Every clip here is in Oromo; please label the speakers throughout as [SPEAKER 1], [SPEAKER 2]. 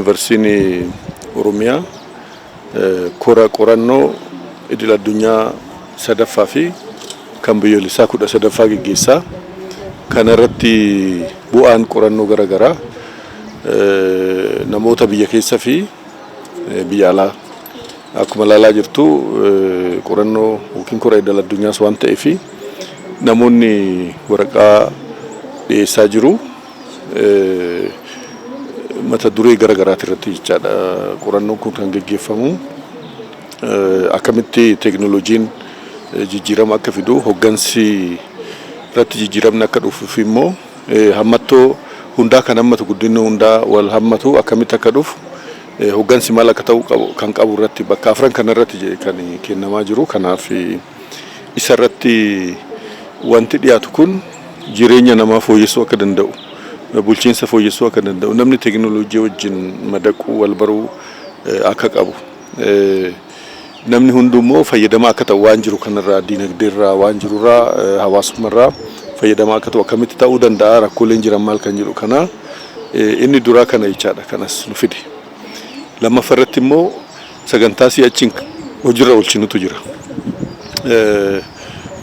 [SPEAKER 1] Yuunivarsiitiin Oromiyaa kora qorannoo idil addunyaa sadaffaa fi kan biyyoolessaa 13ffaa geggeessaa. Kana irratti bu'aan qorannoo garaagaraa namoota biyya keessa fi biyya alaa akkuma ilaalaa jirtu, qorannoo yookiin kora idil addunyaas waan ta'eef, namoonni waraqaa dhiyeessaa jiru. Mata duree garaagaraati irratti jechaadha. Qorannoon kun kan geggeeffamu akkamitti teekinooloojiin jijjiirama akka fidu, hoggansi irratti jijjiiramni akka dhufuuf immoo hammattoo hundaa kan hammatu, guddinni hundaa wal hammatu akkamitti akka dhufu, hoggansi maal akka ta'u kan qabu irratti bakka afran kana irratti kan kennamaa jiru. Kanaaf isa irratti wanti dhiyaatu kun jireenya namaa fooyyessuu akka danda'u, bulchiinsa fooyyessuu akka danda'u, namni teekinooloojii wajjin madaquu, wal baruu akka qabu, namni hundummoo fayyadamaa akka ta'u, waan jiru kanarraa, diinagdeerraa, waan jirurraa, hawaasummaarraa fayyadamaa akka ta'u akkamitti ta'uu danda'a, rakkooleen jiran maal kan jedhu kana inni duraa kana jechaadha, kanas nu fide. Lammaffaa irratti immoo sagantaa si'achiin hojiirra oolchinutu jira.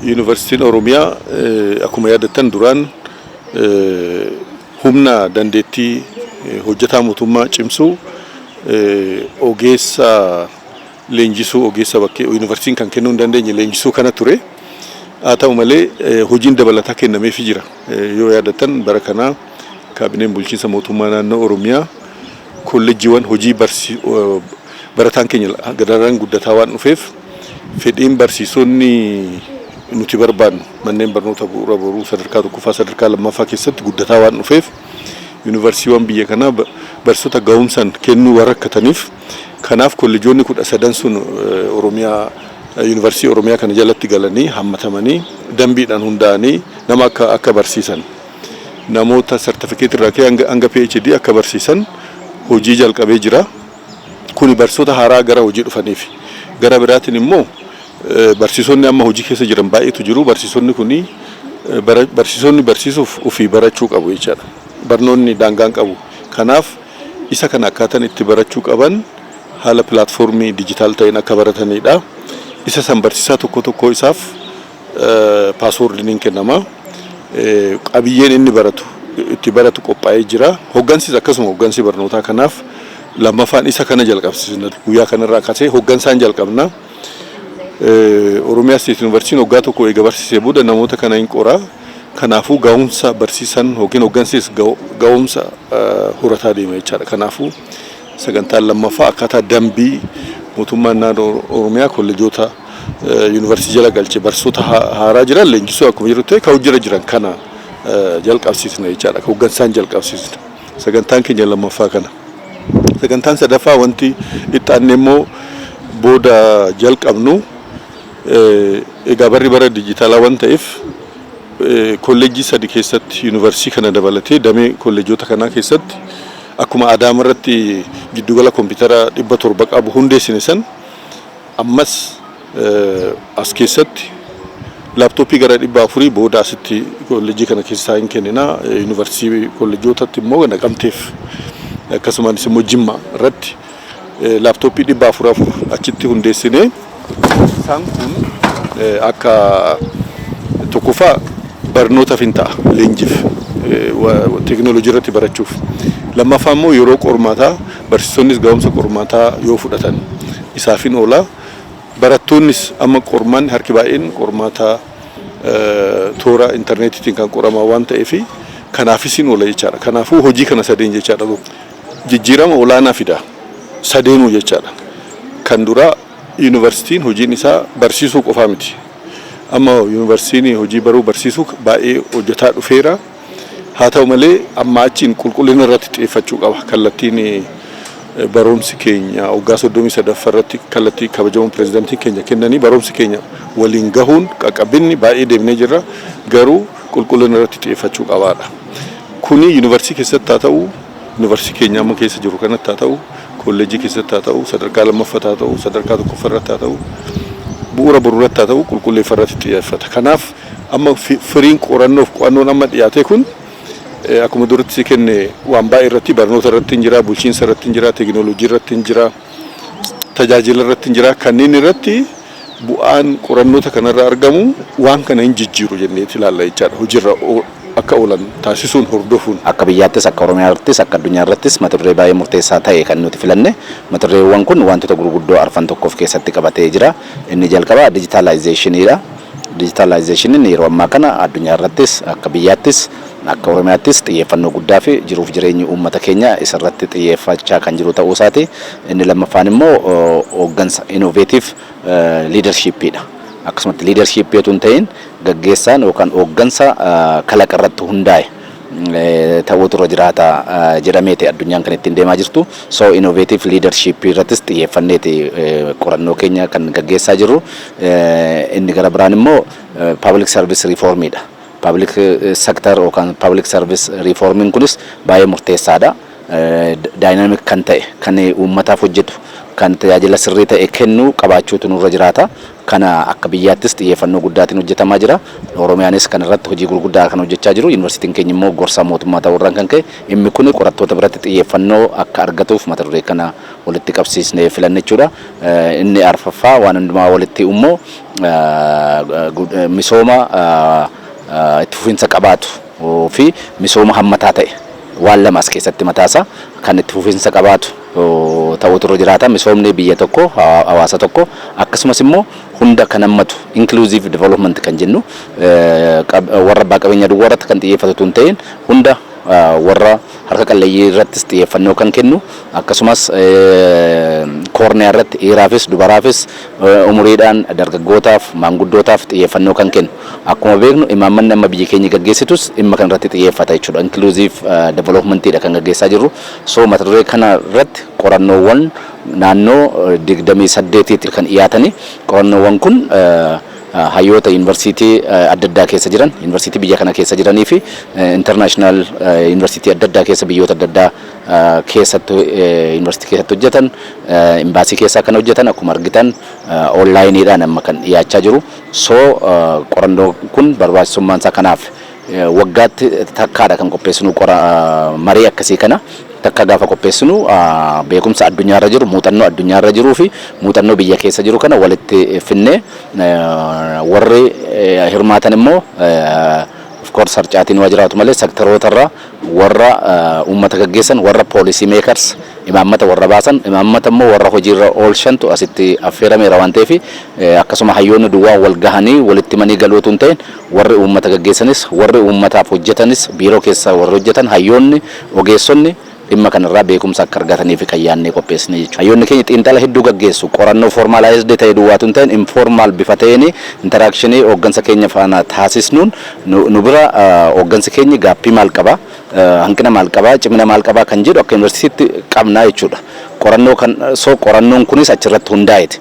[SPEAKER 1] Yuunivarsiitiin Oromiyaa akkuma yaadattan duraan humna dandeettii hojjetaa mootummaa cimsuu, ogeessa leenjisuu, ogeessa bakkee yuunivarsiitiin kan kennuu hin dandeenye leenjisuu kana ture. Haa ta'u malee, hojiin dabalataa kennameefii jira. Yoo yaadattan, bara kanaa kaabineen bulchiinsa mootummaa naannoo Oromiyaa kolleejjiiwwan hojii barataan keenya daran guddataa waan dhufeef, fedhiin barsiisonni nuti barbaannu manneen barnoota Bu'uura Boruu sadarkaa tokkoffaa, sadarkaa lammaffaa keessatti guddataa waan dhufeef, yuunivarsiiwwan biyya kanaa barsiisota ga'umsaan kennuu waan rakkataniif, kanaaf kolleejoonni 13 sun Oromiyaa, Yuunivarsiitii Oromiyaa kana jalatti galanii hammatamanii, dambiidhaan hundaa'anii, nama akka barsiisan, namoota sartifikeetii irraa ka'ee hanga PhD akka barsiisan hojii jalqabee jira. Kuni barsiisota haaraa gara hojii dhufaniif. Gara biraatiin immoo barsiisonni amma hojii keessa jiran baay'eetu jiru. Barsiisonni kuni barsiisonni barsiisuuf ofii barachuu qabu jechaadha. Barnoonni daangaan qabu. Kanaaf isa kana akkaataan itti barachuu qaban haala platform digital ta'een akka baratanidha. Isa san barsiisaa tokko tokko isaaf passwordiin ni kennama. Qabiyyeen inni baratu itti baratu qophaa'ee jira. Hoggansis akkasuma, hoggansi barnootaa kanaaf lammaffaan isa kana jalqabsiisna. Guyyaa kanarraa kaasee hoggansaan jalqabna. Oromiyaa State Yuunivarsiitiin waggaa tokko eega barsiisee booda namoota kana hin qora. Kanaafuu ga'umsa barsiisan yookiin hoggansis ga'umsa horataa deema jechaadha. Kanaafuu sagantaan lammaffaa akkaataa dambii mootummaan naannoo Oromiyaa kolleejoota yuunivarsiitii jala galchee barsiisota haaraa jiran leenjisuu akkuma jiru ta'e, kan hojirra jiran kana jalqabsiisna jechaadha. Hoggansaan jalqabsiisna. Sagantaan keenya lammaffaa kana. Sagantaan sadaffaa wanti itti aanne immoo booda jalqabnu, egaa barri bara dijitaalaa waan ta'eef, kolleejjii sadi keessatti, yuunivarsiitii kana dabalatee damee kolleejota kanaa keessatti, akkuma Adaama irratti giddugala kompiitara 700 qabu hundeessine san, ammas as keessatti laaptooppii gara 400 booda asitti kolleejjii kana keessaa hin kennina. Yuunivarsiitii kolleejootatti immoo Naqamteef akkasumas immoo Jimma irratti laaptooppii 400 afur achitti hundeessinee, isaan kun akka tokkoffaa barnootaaf hin ta'a, leenjiif, teekinooloojii irratti barachuuf. Lammaffaa immoo yeroo qormaataa barsiisonnis ga'umsa qormaataa yoo fudhatan isaaf hin oola. Barattoonnis amma qormaanni harki baay'een qormaata toora intarneetiitiin kan qoraman waan ta'eef, kanaafis hin oola jechaadha. Kanaafuu hojii kana sadeen jechaadha. Jijjiirama olaanaa fida sadeenuu jechaadha. Kan duraa, yuunivarsiitiin hojiin isaa barsiisuu qofaa miti. Amma yuunivarsiitiin hojii baruu barsiisuu baay'ee hojjetaa dhufeera. Haa ta'u malee, amma achiin qulqullina irratti xiyyeeffachuu qaba. Kallattiin barumsi keenya waggaa 33ffaa irratti kallattii kabajamoo pireezidantiin keenya kennanii barumsi keenya waliin gahuun qaqqabinni baay'ee deemnee jirra. Garuu qulqullina irratti xiyyeeffachuu qabaadha. Kuni yuunivarsiitii keessatti haa ta'u, yuunivarsiitii keenya amma keessa jiru kanatti haa ta'u, kolleejjii keessatti haa ta'u, sadarkaa lammaffaa haa ta'u, sadarkaa tokkoffaa irratti haa ta'u, Bu'uura Boruu irratti haa ta'u, qulqulleeffa irratti xiyyeeffata. Kanaaf amma firiin qorannoof qo'annoon amma dhiyaate kun Akkuma duratti si kenne, waan baay'ee irratti, barnoota irratti hin jira, bulchiinsa irratti hin jira, teekinooloojii irratti hin jira, tajaajila irratti hin jira. Kanneen irratti bu'aan qorannoota kanarraa argamu waan kana hin jijjiiru jenneeti ilaalla jechaadha. Hojiirra akka oolan taasisuun, hordofuun.
[SPEAKER 2] Akka biyyaattis, akka Oromiyaattis, akka addunyaa irrattis mata duree baay'ee murteessaa ta'e kan nuti filanne. Mata dureewwan kun wantoota gurguddoo arfan tokko of keessatti qabatee jira. Inni jalqabaa digitalizationiidha. Digitalizationiin yeroo ammaa kana addunyaa irrattis, akka biyyaattis, akka Oromiyaattis xiyyeeffannoo guddaa fi jiruuf jireenyi uummata keenya isarratti xiyyeeffachaa kan jiru ta'uu isaati. Inni lammaffaan immoo hooggansa, innovative leadershipiidha. Akkasumatti leadershipii otoo hin ta'in gaggeessaan yookaan hooggansa kalaqa irratti hundaa'e ta'uutu irra jiraata jedhameeti addunyaan kan ittiin deemaa jirtu. So innovative leadership irrattis xiyyeeffanneeti qorannoo keenya kan gaggeessaa jirru. Inni gara biraan immoo public service reformiidha. Public sector yookaan public service reformiin kunis baay'ee murteessaadha. Dynamic kan ta'e, kan uummataaf hojjetu, kan tajaajila sirrii ta'e kennu qabaachuutu nurra jiraata. Kana akka biyyaattis xiyyeeffannoo guddaatiin hojjetamaa jira. Oromiyaanis kan irratti hojii gurguddaa kan hojjechaa jiru. Yuunivarsiitiin keenya immoo gorsaa mootummaa ta'uurraan kan ka'e dhimmi kun qorattoota biratti xiyyeeffannoo akka argatuuf mata duree kana walitti qabsiisnee filanne jechuudha. Inni arfaffaa, waan hundumaa walitti immoo, misooma itti fufiinsa qabaatu fi misooma hammataa ta'e, waan lama as keessatti mataasaa kan itti fufiinsa qabaatu ta'uutu irra jiraata. Misoomni biyya tokko, hawaasa tokko, akkasumas immoo hunda kan hammatu, inclusive development kan jennu, warra abbaa qabeenya duwwaa irratti kan xiyyeeffatu hin ta'in, hunda, warra harka qalleeyyii irrattis xiyyeeffannoo kan kennu, akkasumas koorniyaa irratti dhiiraafis dubaraafis, umuriidhaan dargaggootaaf maanguddootaaf xiyyeeffannoo kan kennu. Akkuma beeknu, imaammanni amma biyya keenya gaggeessitus dhimma kana irratti xiyyeeffata jechuudha. Inclusive developmentiidha kan gaggeessaa jirru. So mata duree kana irratti qorannoowwan naannoo 28tti kan dhiyaatanii, qorannoowwan kun hayyoota yuunivarsiitii adda addaa keessa jiran, yuunivarsiitii biyya kana keessa jiranii fi international yuunivarsiitii adda addaa keessa, biyyoota adda addaa keessatti yuunivarsiitii keessatti hojjetan, imbaasii keessaa kan hojjetan, akkuma argitan onlineiidhaan amma kan dhiyaachaa jiru. So qorannoo kun barbaachisummaan isaa kanaaf waggaatti takkaadha kan qopheessinu marii akkasii kana. Takka gaafa qopheessinu beekumsa addunyaarra jiru, muuxannoo addunyaarra jiruu fi muuxannoo biyya keessa jiru kana walitti finnee, warri hirmaatan immoo of course harcaatiin waa jiraatu malee, sektarootarra warra uummata gaggeessan, warra policy makers, imaammata warra baasan, imaammata immoo warra hojiirra oolchantu asitti affeerameera waan ta'eef, akkasuma hayyoonni duwwaa wal gahanii walitti manii galuutu hin ta'in, warri uummata gaggeessanis, warri uummataaf hojjetanis, biiroo keessa warri hojjetan, hayyoonni, ogeessonni dhimma kanarraa beekumsa akka argataniif kan yaadnee qopheessine jechuudha. Hayyoonni keenya xiinxala hedduu gaggeessu. Qorannoo formalized ta'e duwwaatu hin ta'in, informal bifa ta'een interactionii hooggansa keenya faana taasisnuun nu bira hooggansi keenya gapii maal qaba, hanqina maal qaba, cimina maal qaba kan jedhu akka yuunivarsiitiitti qabnaa jechuudha. Qorannoo kan so qorannoon kunis achirratti hundaa'eeti.